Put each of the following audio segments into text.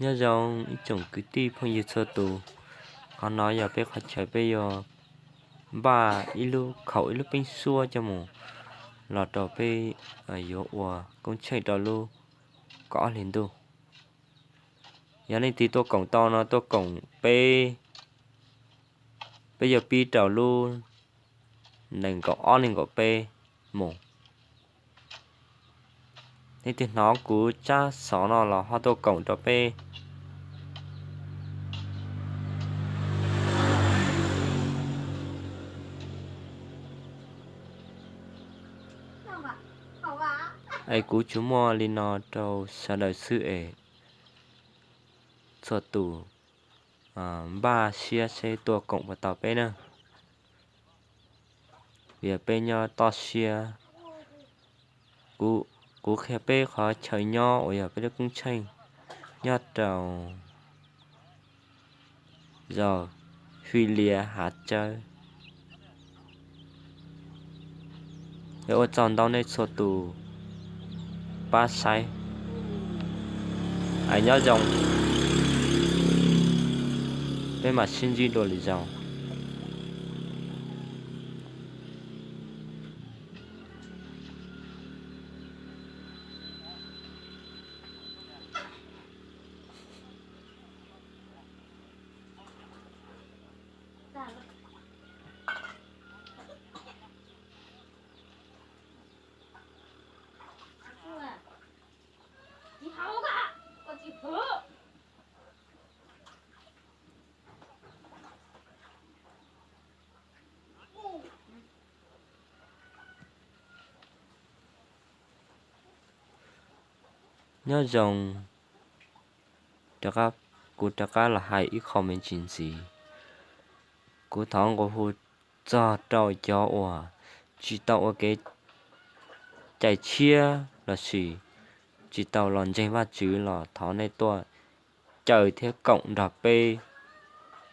Nyob zoo ib tsoom kwv tij phooj ywg txhua tus, qhov no yog peb qhov chaw peb yuav npaj ib lub khaum ib lub peeb suab coj mus los rau peb yuav ua koob tsheej rau lub kaum ob hlis ntuj. Yog leej twg tuaj koom tau no tuaj koom peb, peb yuav pib rau lub nees nkaum ob nees nkaum peb mus. Leej twg hnov kuv tsab xov no los ho tuaj koom rau peb. Es kuv tsuas muaj li no rau sawv daws xwb es txhua tus npaj siab seb tuaj koom puas tau peb na. Vim peb nyob toj siab, kuv qhia peb qhov chaw nyob uas yog peb lub koob tsheej nyob rau zos Fij Lias Hav Tsawb. Es ua tsaug ntau nej txhua tus pab saib, es nyob zoo, peb mam sib ntsib dua lwm zaus. Nyob zoo, kuv rov qab los hais ib qho me ntsis ntxiv. Kuv thov nqua hu txog rau cov uas tsis tau ua kev cai tshiab lossis tsis tau los ntseeg Vajtswv los thov nej tuaj caw thiab koom nrog peb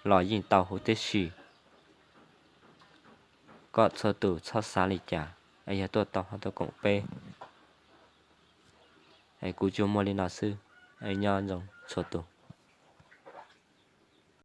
los yeej tau huv tib si. Kom txhua tus txhob xav li cas, es yog tuaj tau ho tuaj koom peb. Es kuv tsuas muaj li no xwb, nyob zoo txhua tus.